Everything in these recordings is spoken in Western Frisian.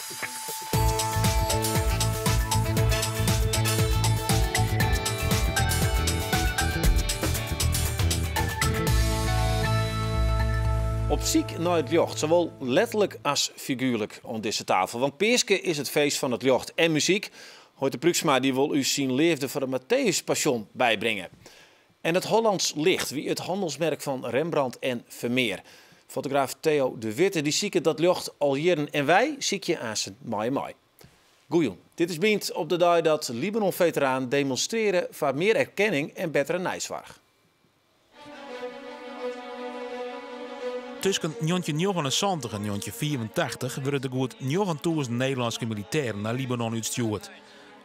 Op syk nei it ljocht, sawol letterlik as figuerlik oan dizze tafel. Want Peaske is it feest fan it ljocht en muzyk. Hoite Pruiksma dy wol ús syn leafde foar de Matthäus Passion bybringe. En it Hollands Licht wie it hannelsmerk fan Rembrandt en Vermeer. Fotograaf Theo de Witte dy siket dat ljocht al jierren en wy sykje aansen mei him mei. Goejûn, dit is Bynt op de dei dat Libanon-feteranen demonstreare foar mear erkenning en bettere neisoarch. Tusken 1979 en 1985 wurde der goed 9000 Nederlânske militêren nei Libanon útstjoerd.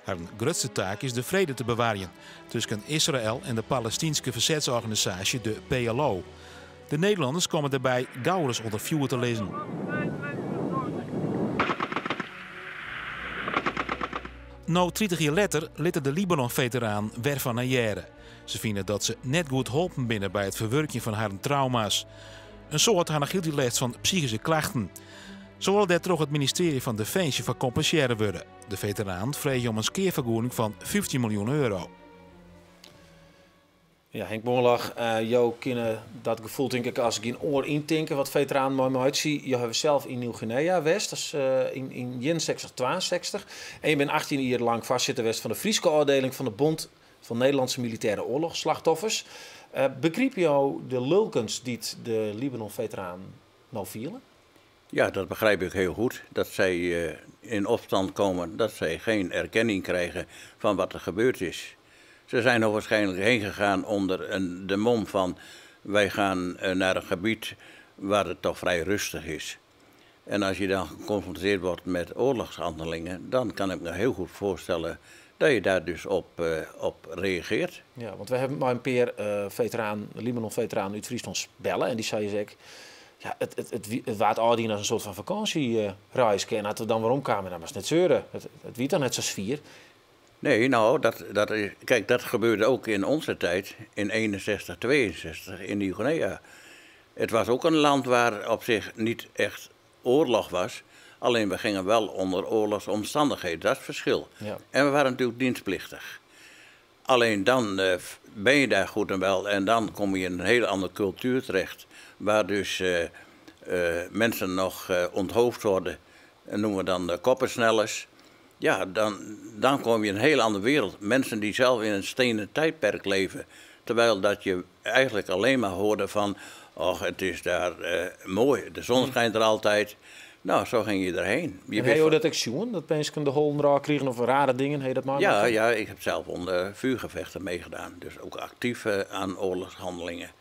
Harren grutste taak is de frede te bewarjen tusken Israel en de Palestynske fersetsorganisaasje de PLO. De Nederlanners komme dêrby gauris ûnder fjoer te lizzen. No, 30 jier letter, litte de Libanon-feteranen wer fan har hearre. Se fine dat se net goed holpen binne by it ferwurkjen fan harren trauma's. In soad ha noch hieltyd lêst fan psychyske klachten. Se wolle dêr troch it ministearje fan Definsje foar kompensearre wurde. De feteranen freegje om in skeafergoeding fan 15 miljoen euro. Ja, Henk Gonlag, jo kinne dat gefoel tink ik as gjin oar yntinke wat feteranen meimeitsje. Jo hawwe sels yn Nieuw-Guinea west, dat is yn 61, 62. En je binne 18 jier lang foarsitter west fan de Fryske ôfdieling fan de Bond van Nederlandse Militaire Oorlogsslachtoffers. Begripe jo de lulkens dy't de Libanon-feteranen no fiele? Ja, dat begrijp ik heel goed. Dat zij in opstand komen, dat zij geen erkenning krijgen van wat er gebeurd is. Ze zijn er waarschijnlijk heen gegaan onder de mom van wij gaan naar een gebied waar het toch vrij rustig is. En als je dan geconfronteerd wordt met oorlogshandelingen, dan kan ik me heel goed voorstellen dat je daar dus op reageert. Ja, want we hawwe mei in pear Libanon-feteranen út Fryslân belle en dy seine ek, ja, it waard ôfdien as in soart fan fakânsjereiske en as we dan weromkamen, dan moatst net seure. It wie dan net sa swier. Nee, nou, dat is, kijk, dat gebeurde ook in onze tijd, in 61, 62, in Nieuw-Guinea. Het was ook een land waar op zich niet echt oorlog was. Alleen we gingen wel onder oorlogsomstandigheden, dat is het verschil. En we waren natuurlijk dienstplichtig. Alleen dan ben je daar goed en wel en dan kom je in een hele andere cultuur terecht. Waar dus mensen nog onthoofd worden, en noemen we dan de koppensnellers. Ja, dan kom je in een hele andere wereld. Mensen die zelf in een stenen tijdperk leven. Terwijl dat je eigenlijk alleen maar hoorde van, och, het is daar mooi, de zon schijnt er altijd. Nou, zo ging je erheen. Je En wist heb je van dat ek sjoen, dat mensen de hollen eraf kregen of rare dingen? Heb je dat maar Ja, meegemaakt? ja, ik heb zelf onder vuurgevechten meegedaan. Dus ook actief aan oorlogshandelingen.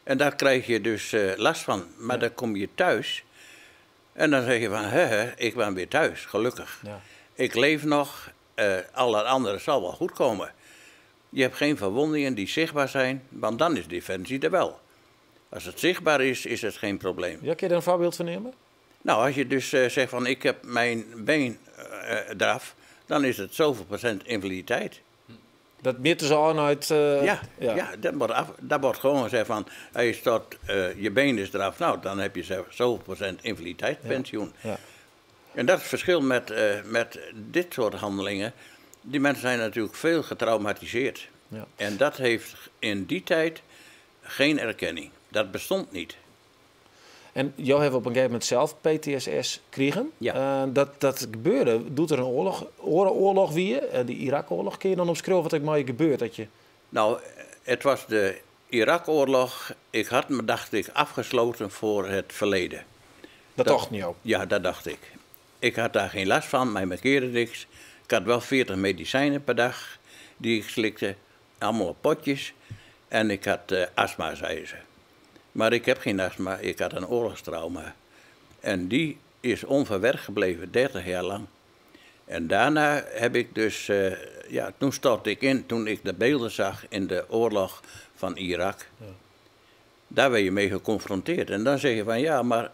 En daar krijg je dus last van. Maar dan kom je thuis en dan zeg je van, hè, hè, ik ben weer thuis, gelukkig. Ik leef nog, al dat andere zal wel goed komen. Je hebt geen verwondingen die zichtbaar zijn, want dan is defensie er wel. Als het zichtbaar is, is het geen probleem. Ja, kun je daar een voorbeeld van nemen? Nou, als je dus zegt van ik heb mijn been eraf, dan is het zoveel procent invaliditeit. Dat meten ze aan uit Ja, ja. ja, dat wordt af, dat wordt gewoon gezegd van, hij stort, je been is eraf, nou, dan heb je zoveel procent invaliditeitspensioen. En dat is het verschil met dit soort handelingen. Die mensen zijn natuurlijk veel getraumatiseerd. En dat heeft in die tijd geen erkenning. Dat bestond niet. En jou hebben op een gegeven moment zelf PTSS kregen. Ja. Dat gebeurde. Doet er een oorlog, oorlog wie, de Irak-oorlog. Kun je dan omschrijven wat er met je gebeurt? Dat je Nou, het was de Irak-oorlog. Ik had me, dacht ik, afgesloten voor het verleden. Dat dacht niet ook? Ja, dat dacht ik. Ik had daar geen last van, mij markeerde niks. Ik had wel 40 medicijnen per dag die ik slikte. Allemaal potjes. En ik had astma, zeiden ze. Maar ik heb geen astma, ik had een oorlogstrauma. En die is onverwerkt gebleven, 30 jaar lang. En daarna heb ik dus, ja, toen stortte ik in, toen ik de beelden zag in de oorlog van Irak. Daar werd je mee geconfronteerd. En dan zeg je van, ja, maar,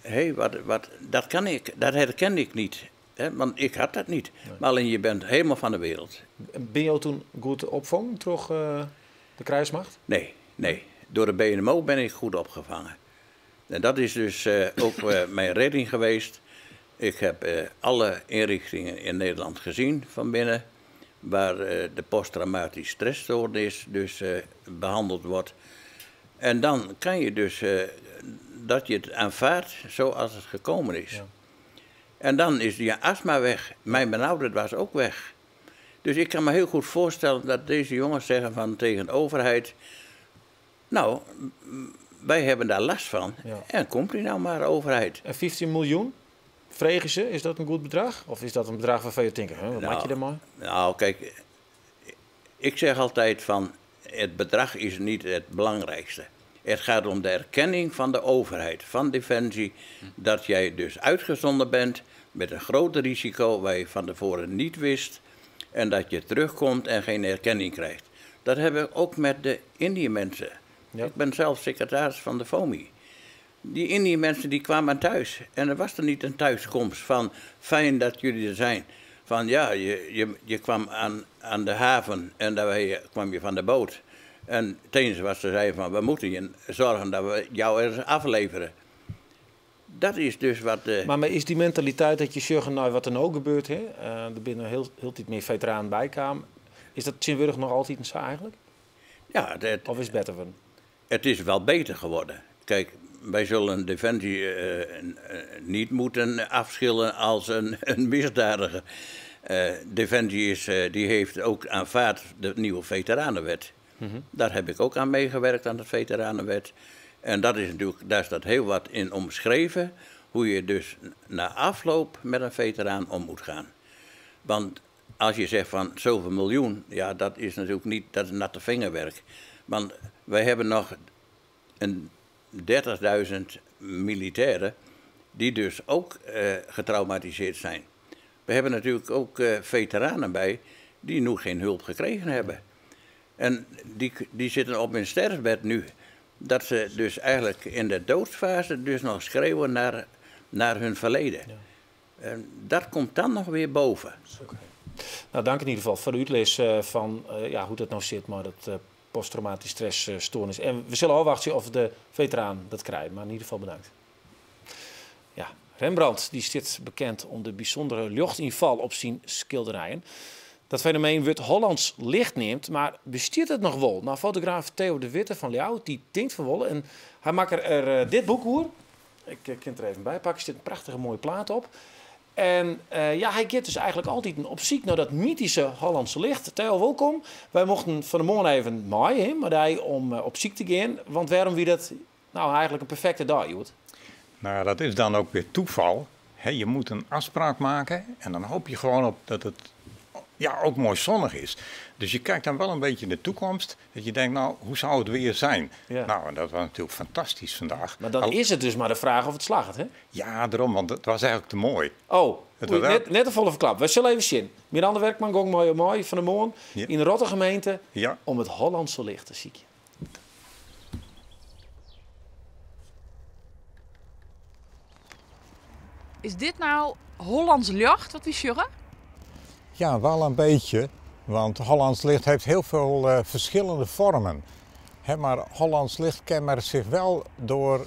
hé, wat, wat, dat kan ik, dat herken ik niet. Hè, want ik had dat niet. Maar alleen je bent helemaal van de wereld. Ben je toen goed opgevangen door de krijgsmacht? Nee, nee. Door de BNMO ben ik goed opgevangen. En dat is dus ook mijn redding geweest. Ik heb alle inrichtingen in Nederland gezien van binnen, waar de posttraumatische stressstoornis dus behandeld wordt. En dan kan je dus dat je het aanvaardt zoals het gekomen is. En dan is die astma weg. Mijn benauwdheid was ook weg. Dus ik kan me heel goed voorstellen dat deze jongens zeggen van tegen de overheid: nou, wij hebben daar last van. En komt u nou maar, overheid. En 15 miljoen? Vregen ze, is dat een goed bedrag? Of is dat een bedrag waarvan je denkt, hè, wat maak je er maar? Nou, kijk, ik zeg altijd van, het bedrag is niet het belangrijkste. Het gaat om de erkenning van de overheid, van Defensie, dat jij dus uitgezonden bent met een groot risico waar je van tevoren niet wist en dat je terugkomt en geen erkenning krijgt. Dat hebben we ook met de Indië-mensen. Ik ben zelf secretaris van de VOMI. Die Indië-mensen die kwamen thuis en er was er niet een thuiskomst van fijn dat jullie er zijn. Van ja, je kwam aan de haven en daar kwam je van de boot. En het enige wat ze zeiden van, we moeten je zorgen dat we jou ergens afleveren. Dat is dus wat de Maar is die mentaliteit dat je zegt, nou, wat er nou gebeurt, hè? Er binnen heel tijd meer veteranen bij kwamen. Is dat tegenwoordig nog altijd zo eigenlijk? Ja, Of is het beter geworden? Het is wel beter geworden. Kijk, wij zullen Defensie niet moeten afschilderen als een misdadiger. Defensie die heeft ook aanvaard de nieuwe veteranenwet. Daar heb ik ook aan meegewerkt, aan de veteranenwet. En dat is natuurlijk, daar staat heel wat in omschreven, hoe je dus na afloop met een veteraan om moet gaan. Want als je zegt van zoveel miljoen, ja, dat is natuurlijk niet, dat is natte vingerwerk. Want wij hebben nog een 30.000 militairen die dus ook getraumatiseerd zijn. We hebben natuurlijk ook veteranen bij die nog geen hulp gekregen hebben. En die zitten op hun sterfbed nu. Dat ze dus eigenlijk in de doodsfase dus nog schreeuwen naar hun verleden. En dat komt dan nog weer boven. Oké. Nou, dank in ieder geval voor de uitleg van hoe dat nou zit, maar dat posttraumatische stressstoornis. En we zullen afwachten of de veteraan dat krijgt, maar in ieder geval bedankt. Ja, Rembrandt die zit bekend om de bijzondere lichtinval op zijn schilderijen. Dat fenomeen wordt Hollands licht neemt, maar bestiert het nog wel? Nou, fotograaf Theo de Witte van Ljouwert, die tinkt van Wolle en hij maakt er dit boek hoor. Ik kan het er even bij pakken, er zit een prachtige mooie plaat op. En hij gaat dus eigenlijk altijd op zoek naar dat mythische Hollandse licht. Theo, welkom. Wij mochten van de morgen even maaien, hè, maar hij om op ziek te gaan. Want waarom wie dat nou eigenlijk een perfecte dag, Joet? Nou, dat is dan ook weer toeval. Hè, je moet een afspraak maken en dan hoop je gewoon op dat het ook mooi zonnig is. Dus je kijkt dan wel een beetje in de toekomst. Dat je denkt, nou, hoe zou het weer zijn? Nou, en dat was natuurlijk fantastisch vandaag. Maar dan is het dus maar de vraag of het slaagt, hè? Ja, daarom, want het was eigenlijk te mooi. Oh, Het oei, was net een volle verklap. We zullen even zien. Miranda Werkman, gong mooi, mooi van de morgen in de Rotte gemeente om het Hollandse licht te zien. Is dit nou Hollands licht wat we sjurren? Ja, wel een beetje. Want Hollands licht heeft heel veel verschillende vormen. Hè, maar Hollands licht kenmerkt zich wel door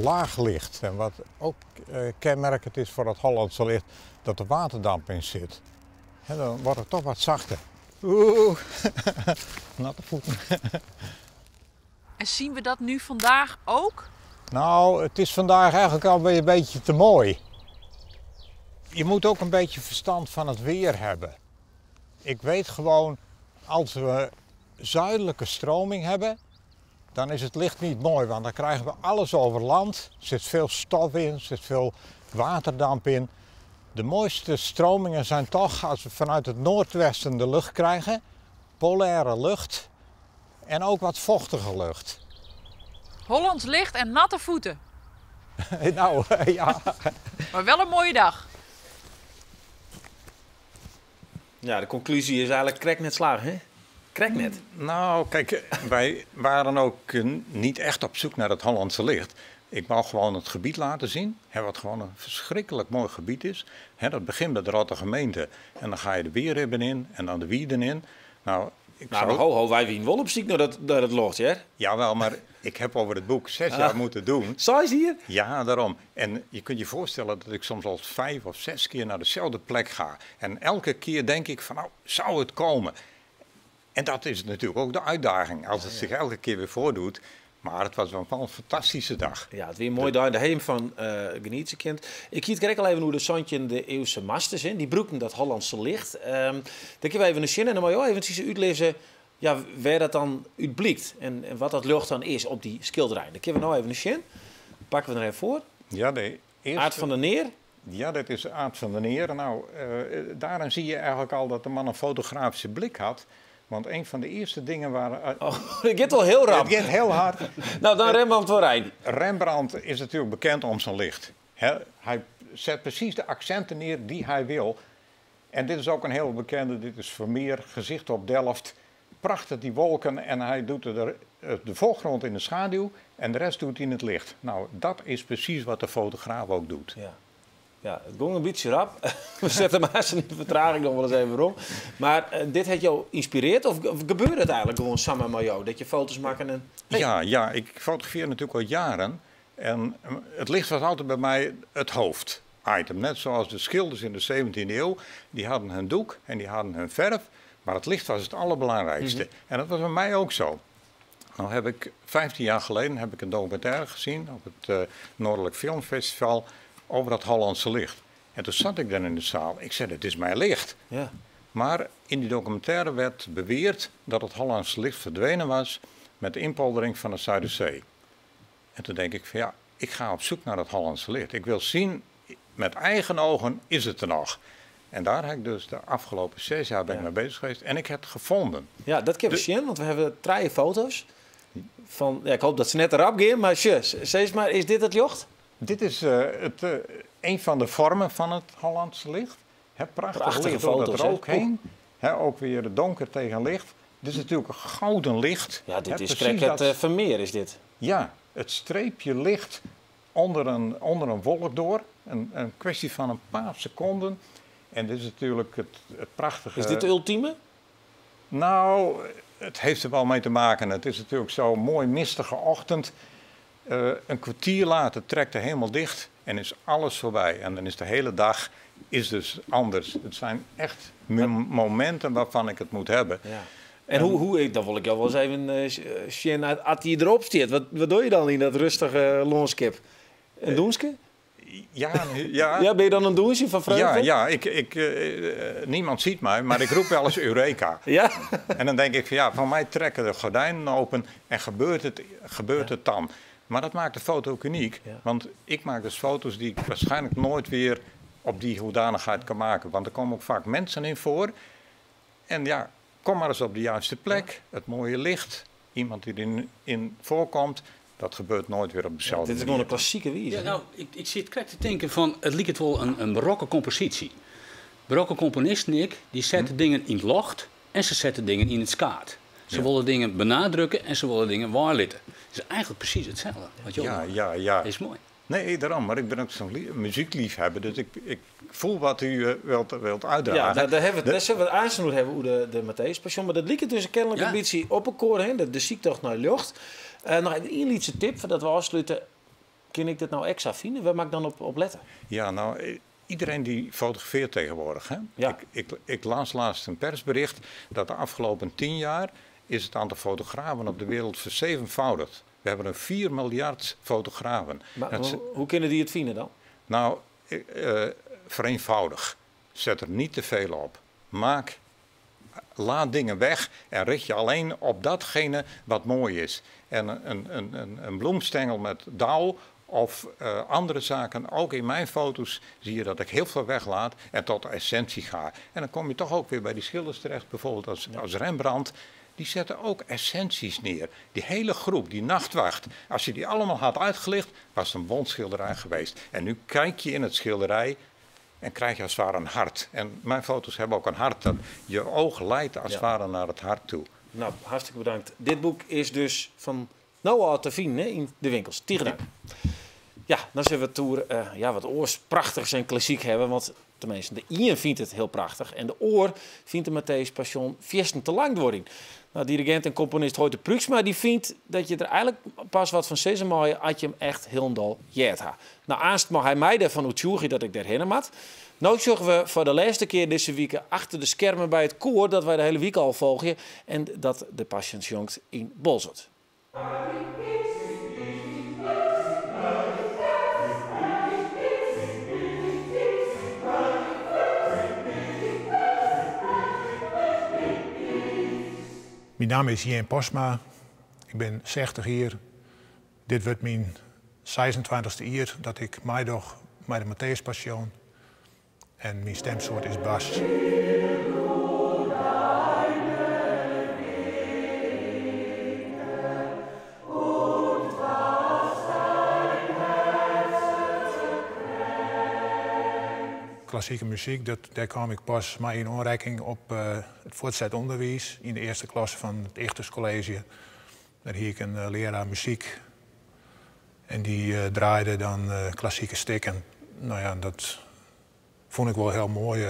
laag licht. En wat ook kenmerkend is voor het Hollandse licht, dat er waterdamp in zit. Hè, dan wordt het toch wat zachter. Oeh, natte voeten. En zien we dat nu vandaag ook? Nou, het is vandaag eigenlijk alweer een beetje te mooi. Je moet ook een beetje verstand van het weer hebben. Ik weet gewoon, als we zuidelijke stroming hebben, dan is het licht niet mooi, want dan krijgen we alles over land. Er zit veel stof in, er zit veel waterdamp in. De mooiste stromingen zijn toch als we vanuit het noordwesten de lucht krijgen, polaire lucht en ook wat vochtige lucht. Hollands licht en natte voeten. Nou, ja. Maar wel een mooie dag. Ja, de conclusie is eigenlijk krek net slagen, hè? Krek net. Nou, kijk, wij waren ook niet echt op zoek naar het Hollandse licht. Ik wou gewoon het gebied laten zien, hè, wat gewoon een verschrikkelijk mooi gebied is. Hè, dat begint bij de Rotte gemeente en dan ga je de Weerribben in en dan de Wierden in. Nou, Ik Nou, maar ho, ho, wy wienen wol op syk nei dat ljocht, hè? Jawel, maar ik heb over het boek 6 jaar moeten doen. 6 jier? Ja, daarom. En je kunt je voorstellen dat ik soms al 5 of 6 keer naar dezelfde plek ga. En elke keer denk ik van, nou, zou het komen? En dat is natuurlijk ook de uitdaging, als het zich elke keer weer voordoet. Maar het was wel een fantastische dag. Ja, it wie moai dêr de heem fan genietsje kind. Ik kies krekt al even hoe de santjinde eeuwse masters in. Dy brûkten dat Hollandse licht. Dan kinne we even sjen en dan moatte jo even útlizze, ja, wêr dat dan út blykt. En wat dat ljocht dan is op dy skilderij. Dan kinne we no even sjen. Pakke we der even foar. Ja, de eerste... Aert van der Neer. Ja, dat is Aert van der Neer. Nou, daarin zie je eigenlijk al dat de man een fotografische blik had. Want een van de eerste dingen waar... Oh, het gaat al heel rap. Het gaat heel hard. Nou, dan Rembrandt van Rijn. Rembrandt is natuurlijk bekend om zijn licht. Hè, hij zet precies de accenten neer die hij wil. En dit is ook een heel bekende. Dit is Vermeer, Gezicht op Delft. Prachtig die wolken en hij doet de voorgrond in de schaduw en de rest doet hij in het licht. Nou, dat is precies wat de fotograaf ook doet. Ja. Ja, it gie in bytsje rap. We sette mar in de fertraging noch wolris even om. Mar dit hat jo ynspirearre of gebeurde it eigenlik gewoan samar mei jo? Dat je foto's makke en... Hey. Ja, ik fotografeer natuurlijk al jaren. En het licht was altijd bij mij het hoofditem. Net zoals de schilders in de 17e eeuw. Die hadden hun doek en die hadden hun verf. Maar het licht was het allerbelangrijkste. En dat was bij mij ook zo. Nou heb ik 15 jaar geleden een documentaire gezien op het Noordelijk Filmfestival over dat Hollandse licht. En toen zat ik dan in de zaal. Ik zei, het is mijn licht. Maar in die documentaire werd beweerd dat het Hollandse licht verdwenen was met de inpoldering van de Zuiderzee. En toen denk ik van ja, ik ga op zoek naar het Hollandse licht. Ik wil zien, met eigen ogen, is het er nog? En daar heb ik dus de afgelopen 6 jaar ben ik mee bezig geweest. En ik heb het gevonden. Ja, dat kinne we sjen, want we hawwe trije foto's. Fan, ja, ik hoopje dat se net rap gean, mar sjoch, sis mar, is dit it ljocht? Dit is een van de vormen van het Hollandse licht. Hè, prachtig Prachtige licht door dat foto's, hè? rook heen. Hè, ook weer donker tegen licht. Dit is natuurlijk een gouden licht. Ja, dit Hè, is precies krekt het dat Vermeer, is dit. Ja, het streepje licht onder een wolk door. Een kwestie van een paar seconden. En dit is natuurlijk het prachtige... Is dit de ultieme? Nou, het heeft er wel mee te maken. Het is natuurlijk zo'n mooi mistige ochtend. Een kwartier later trekt de hemel dicht en is alles voorbij. En dan is de hele dag is dus anders. Het zijn echt momenten waarvan ik het moet hebben. Ja. En hoe, dan wil ik jou wel eens even zien, als die erop zit. Wat doe je dan in dat rustige lânskip? Een dûnske? Ja, ja. Ja, ben je dan oan it dûnsjen fan freugde? Ja, ja, niemand ziet mij, maar ik roep wel eens Eureka. Ja? En dan denk ik van ja, van mij trekken de gordijnen open en gebeurt het dan. Maar dat maakt de foto ook uniek. Want ik maak dus foto's die ik waarschijnlijk nooit weer op die hoedanigheid kan maken. Want er komen ook vaak mensen in voor. En ja, kom maar eens op de juiste plek, het mooie licht, iemand die erin in voorkomt. Dat gebeurt nooit weer op dezelfde Ja, dit is manier. gewoon een klassieke wijze. Ja, nou, ik zit krekt te tinken fan, it liket wol in barokke komposysje. Barokke komponisten, ik, dy sette dingen yn it ljocht en se sette dingen yn it skaad. Se wolle dingen benadrukke en se wolle dingen weilitte. Het is eigenlik presys itselde. Wat jo Dat is moai. Nee, daarom. Maar ik ben ook zo'n muziekliefhebber. Dus ik voel wat u wilt uitdragen. Ja, daar hebben we het, daar zullen we het aansnoer hebben hoe de Matthäus Passion. Maar dat liep het dus kennelijk een beetje op een koor heen. De ziektocht naar lucht. Nog even een lytse tip foardat we ôfslute. Kin ik dit no ekstra fine? Wêr moat ik dan op lette? Ja, nou, iedereen die fotografeert tegenwoordig. Hè? Ik las laatst een persbericht dat de afgelopen 10 jaar is het aantal fotografen op de wereld verzevenvoudigd. We hebben een 4 miljard fotografen. Maar hoe kunnen die het vinden dan? Nou, vereenvoudig. Zet er niet te veel op. Laat dingen weg en richt je alleen op datgene wat mooi is. En een bloemstengel met dauw of andere zaken, ook in mijn foto's zie je dat ik heel veel weglaat en tot de essentie ga. En dan kom je toch ook weer bij die schilders terecht, bijvoorbeeld als Rembrandt. Die zetten ook essenties neer. Die hele groep, die nachtwacht, als je die allemaal had uitgelicht, was het een wondschilderij geweest. En nu kijk je in het schilderij en krijg je als het ware een hart. En mijn foto's hebben ook een hart. Dat je oog leidt als het ware naar het hart toe. Nou, hartstikke bedankt. Dit boek is dus fan no ôf te finen, hè, yn de winkels. Tige dank. Ja, dan sille we it oer ja, wat oars prachtichs en klassyk hawwe, want teminsten de ien fynt it hiel prachtich en de oar fynt de Matthäus Passion fiersten te lang duorjen. No, dirigint en komponist Hoite Pruiksma dy fynt dat je der eigenlik pas wat fan sizze meie as je him echt hielendal heard ha. No, aanst mei hy my derfan oertsjûgje dat ik dêrhinne moat. No sjogge we foar de lêste kear dizze wike achter de skermen by it koar dat wy de hiele wike al folgje en dat de Passion sjongt yn Boalsert. Myn namme is Jeen Postma, ik bin 60 jier. Dit wurdt myn seisentweintichste jier dat ik meidoch mei de Matthäus Passion en myn stemsoart is bas. Klassike muzyk, dat, dêr kaam ik pas mei yn oanrekking op it fuortset ûnderwiis yn de earste klasse fan it Ichthus College. Dêr hie ik in learaar muzyk en dy draaide dan klassike stikken. No ja, dat fûn ik wol hiel moai.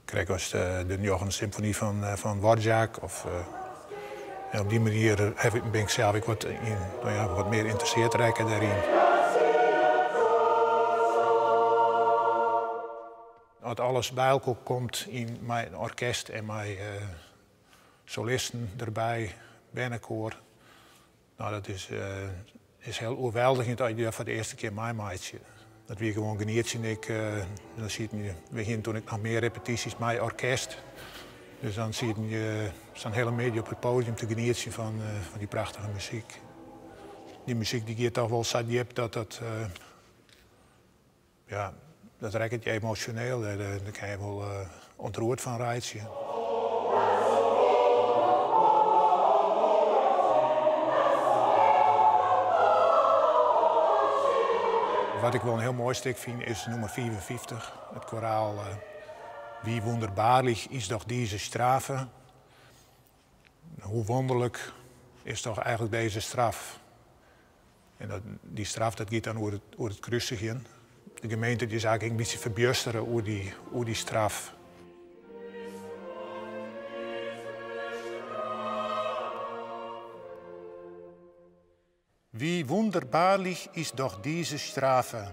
Krekt as de njoggende symfony fan Dvorak. Of, en op dy manier bin ik sels ek wat, yn, no ja, wat mear ynteressearre rekke dêryn. As alles by elkoar komt yn, mei in orkest en mei solisten derby, bernekoar. No, dat is, is hiel oerweldigjend as je dat foar de earste kear meimeitsje. Dat wie gewoan genietsjen. Ik, dan sieten, we hiene toen ek noch mear repetysjes mei orkest. Dus dan sieten je sa'n hiele middei op it podium te genietsjen fan, fan dy prachtige muzyk. Dy muzyk dy giet toch wol sa djip dat dat, ja, dat rekket je emosjoneel. Dêr, dêr kinne je wol ûntroerd fan reitsje. Wat ik wol in hiel moai stik fyn is nûmer 55, it koraal Wie wunderbarlich ist doch diese Strafe. Hoe wonderlik is toch eigenlijk deze straf? En dat, dy straf dat giet dan oer it krusigjen. De gemeente is eigenlik in bytsje ferbjustere oer dy straf. Wie wunderbarlich ist doch diese Strafe,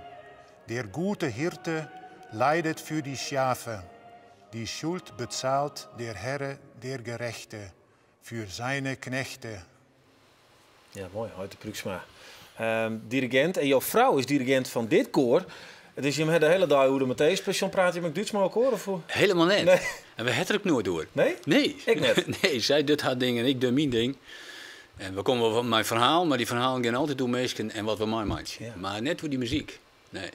Der gute Hirte leidet für die Schafe, Die Schuld bezahlt der Herre, der Gerechte, für seine Knechte. Ja, moai, Hoite Pruiksma. Dirigint en jo frou is dirigint fan dit koar. Dus jim ha de hiele dei oer de Matthäus Passion. Prate jim ek Dútsk mei elkoar? Of hoe? Helemaal net. Nee. En we ha it der ek noait oer. Nee? Nee. Ik net. Nee, sy docht har ding en ik doch myn ding. En we komme wol mei ferhalen, mar dy ferhalen gean altyd oer minsken en wat we meimeitsje. Ja. Mar net oer dy muzyk. Nee.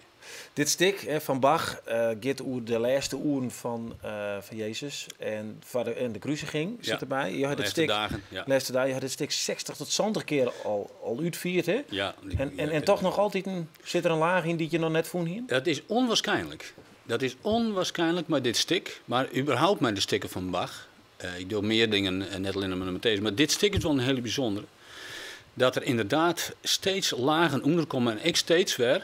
Dit stik hè, fan Bach giet oer de lêste oeren fan, fan Jezus en, foar de, en de krusiging sit Ja. derby. Je ha dit Lêste stik, dagen, ja. Lêste dagen, je ha dit stik 60 tot 70 kear al, al útfierd, hè? Ja, die- En, en, ja, en toch noch altyd sit der in laach yn dy't je noch net fûn hiene? Dat is ûnwaarskynlik. Dat is ûnwaarskynlik mei dit stik, mar überhaupt mei de stikken fan Bach. Ik doch mear dingen, net allinnich mei de Matthäus, mar dit stik is wol in hiele bysûndere. Dat der ynderdaad steeds lagen ûnder komme en ek steeds wer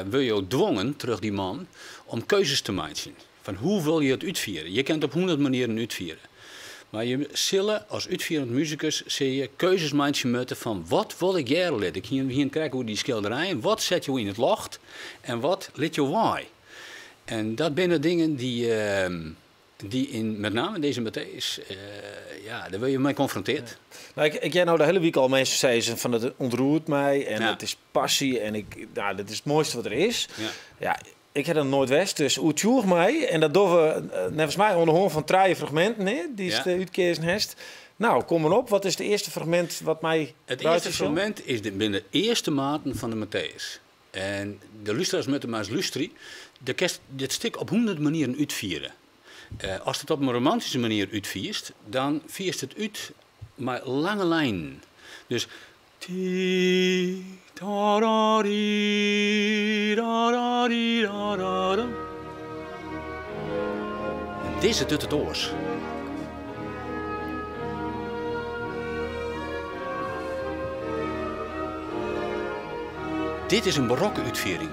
wurde jo dwongen troch dy man om keuzes te meitsjen. Fan hoe wol je it útfiere? Je kinne it op 100 manieren útfiere. Mar je sille as útfierend musikus sille je keuzes meitsje moatte fan wat wol ik hearre litte. Ik hie, we hiene it krekt oer dy skilderijen. Wat set jo yn it ljocht en wat lit jo wei? En dat binne dingen dy't, dy yn met name dizze Matthäus, ja, dêr wurde je mei konfrontearre. No, ik hear no de hiele wike al minsken sizzen fan it ûntroert my en Ja. it is passy en ik, no, dit is it moaiste wat der is. Ja. Ja, ik ha der noait west, dus oertsjûch my. En dat dogge we neffens my oan de hân fan trije fragminten, hè, dy'tst útkeazen hast. No, kom mar op. Wat is it earste fragmint wat my It earste fragmint is de, binne de earste maten fan de Matthäus. En de lústeraars moatte mar ris lústerje. Do kinst dit stik op 100 manieren útfiere. Ast it op in romantyske manier útfierst, dan fierst it út mei lange lijnen. Dus ti ta ra ri ra ra ri ra ra ra. En dizze docht it oars. Dit is in barokke útfiering.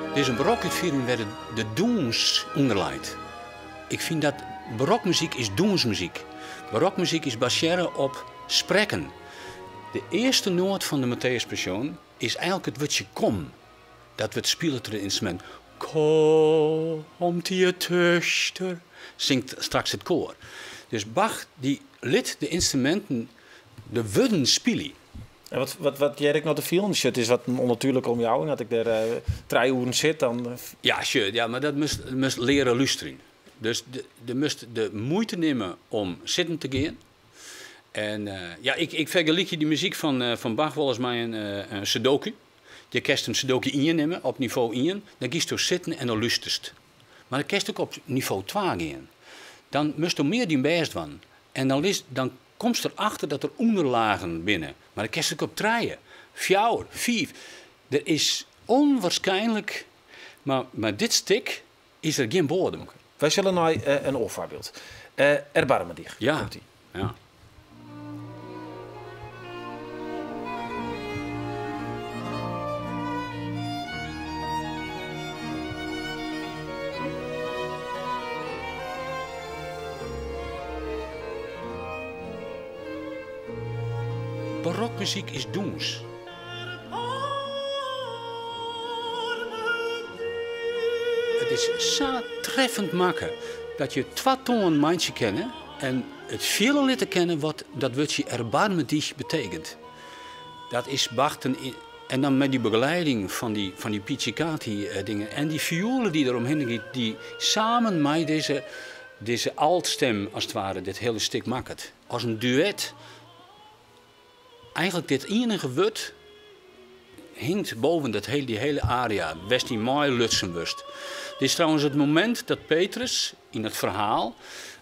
Dit is in barokke útfiering wêr't de dûns ûnder leit. Ik fyn dat barokmuzyk is dûnsmuzyk. Barokmuzyk is basearre op sprekken. De earste noat fan de Matthäus Passion is eigenlik it wurdsje kom. Dat wurdt spile troch de ynstrumint. Komt ihr Töchter, singt straks it koar. Dus Bach dy lit de ynstruminten de wurden spylje. En wat, wat, wat hear ik no te fielen? Sjoch, it is wat in ûnnatuerlike omjouwing. As ik dêr eh, trije oeren sit, dan. Eh, ja, sjoch, ja, mar dat moatst, moatst leare lústerjen. Dus de, de moatst de muoite nimme om sitten te gean. En eh, ja, ik, ik fergelykje dy muzyk fan, fan Bach wolris mei in, in sudoku. Je kinst in sudoku ien nimme op nivo ien, dan giesto sitten en dan lústerst. Mar dan kinst ek op nivo twa gean. Dan moatsto mear dyn bêst dwaan. En dan, dan komst der achter dat der ûnderlagen binne. Mar dan kinst ek op trije, fjouwer, fiif. Der is ûnwaarskynlik, mar mei dit stik is der gjin boadem. Wy sille nei in oar foarbyld. Erbarme dich. Ja. Komt-ie. Ja. Barokmuzyk is dûns. It is sa treffend makke dat je twa toanen meitsje kinne en it fiele litte kinne wat dat wurdsje erbarme dich betekent. Dat is Bach ten en dan mei dy begeleiding fan dy, fan dy pizzicati eh, dingen en dy fioelen dy't der omhinne giet, dy't samen mei dizze, dizze altstem as it ware dit hiele stik makket. As in duet. Eigenlik dit ienige wurd hinget boven dat dy hiele aria, wêr'tst yn meilutsen wurdst. Dit is trouwens it momint dat Petrus yn it ferhaal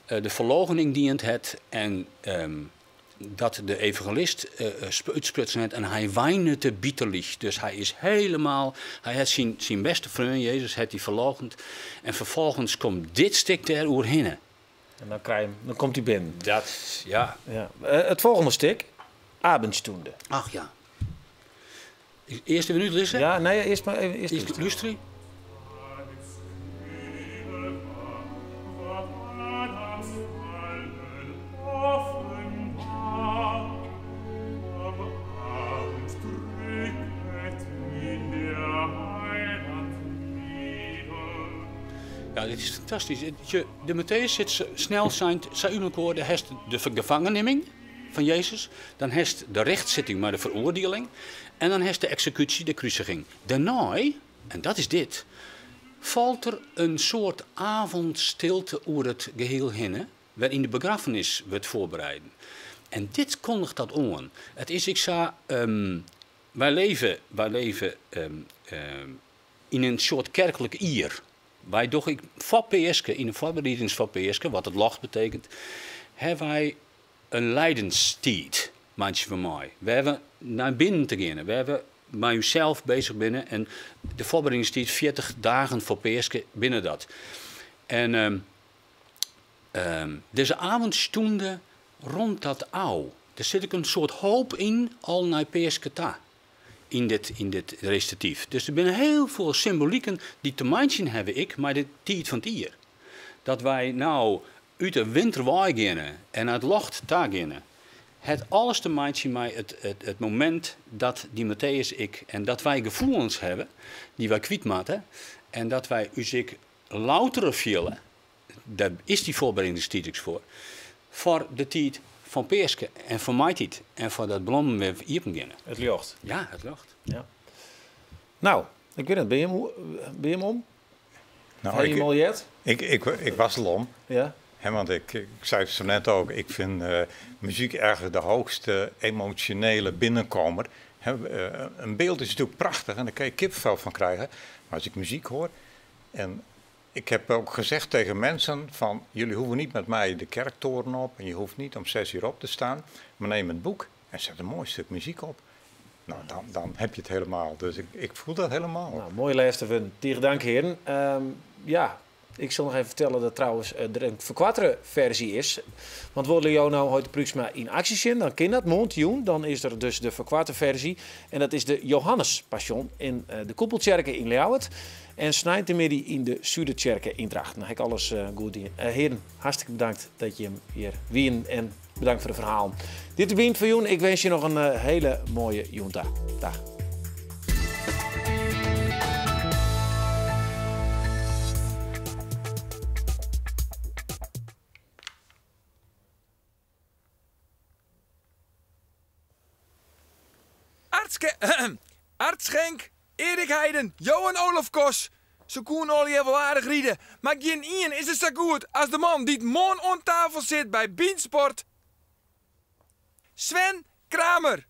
eh, de ferloochening dien hat en dat de evangelist útsprutsen hat en hy weinete bitterlich. Dus hy is helemaal, hy hat syn, syn bêste freon Jezus hat hy ferloochend en ferfolgens komt dit stik dêr oerhinne. En dan krij je 'm, dan komt hy binnen. Dat, ja. Ja. It folgjende stik, Abendstunde. Ach ja. Earst even útlizze? Ja, nee, earst mar even earst Earst lústerje. Ja, dit is fantastysk. De Matthäus sit snel sein sa út elkoar. Do hast de gefangennimming fan Jezus, dan hast de rjochtsitting mei de feroardieling en dan hast de eksekúsje, de krusiging. Dêrnei, en dat is dit, falt der in soart avondstilte oer it gehiel hinne, wêryn de begraffenis wurdt foarbereiden. En dit kondiget dat oan. It is ek sa, wy leve, wy leve yn in soart kerklik jier. Wy dogge ek foar Peaske, yn de foarberedings foar Peaske, wat it ljocht betekent, hawwe wy in lijdenstiid, meitsje we mei, wêr we nei binnen te geane, wêr we mei ússels beuzich binne. En de foarberedingstiid, 40 dagen foar Peaske, binne dat. En dizze Abendstunde rûnet dat ôf. Der sit ek in soart hoop yn al nei Peaske ta. Yn dit, yn dit resitatyf. Dus der binne hiel folle symboliken dy't te meitsjen hawwe ek mei de tiid fan it jier. Dat wy no út de winter wei geane en nei it ljocht ta geane, hat alles te meitsjen mei it, it, it momint dat dy Matthäus ek en dat wy gefoelens hawwe dy't wy kwyt moatte en dat wy ús ek loutere fiele, dêr is dy foarberedingstiid ek foar, foar de tiid fan Peaske en fan maitiid en foar dat blommen wer iepen geane. It ljocht. Ja, it ljocht. Ja. Nou, ik wit net, binne jim, binne jim om? Nou, Ha je ik, him al heard? ik, ik, ik was al om. Ja. Hè, want ik, ik zei het zo net ook, ik vind muziek eigenlijk de hoogste emotionele binnenkomer. Hè, een beeld is natuurlijk prachtig en daar kan je kippenvel van krijgen. Maar als ik muziek hoor en ik heb ook gezegd tegen mensen van jullie hoeven niet met mij de kerktoren op en je hoeft niet om 6 uur op te staan. Maar neem het boek en zet een mooi stuk muziek op. Nou, dan, dan heb je het helemaal. Dus ik, ik voel dat helemaal. Nou, moai lêste wurden. Tige dank, hearen. Ja, Ik sil noch even fertelle dat trouwens der in ferkoarte ferzje is. Want wolle jo no Hoite Pruiksma yn aksje sjen, dan kin dat moarntejûn. Dan is der dus de ferkoarte ferzje. En dat is de Johannes Passion yn de Koepeltsjerke yn Ljouwert. En sneintemiddei yn de Sudertsjerke yn Drachten. Dan ha ik alles goed dien. Hearen, hartstikke bedankt dat jim hjir wienen en bedankt foar de ferhalen. Dit wie it foar jûn. Ik winskje noch in hiele moaie jûn ta. Dag. Art Schenk, Erik Heiden, Johan Olaf Koss. Se koene allegear wol aardich ride, mar gjin ien is der sa goed as de man dy't moarn oan tafel sit by Bynt Sport, Sven Kramer.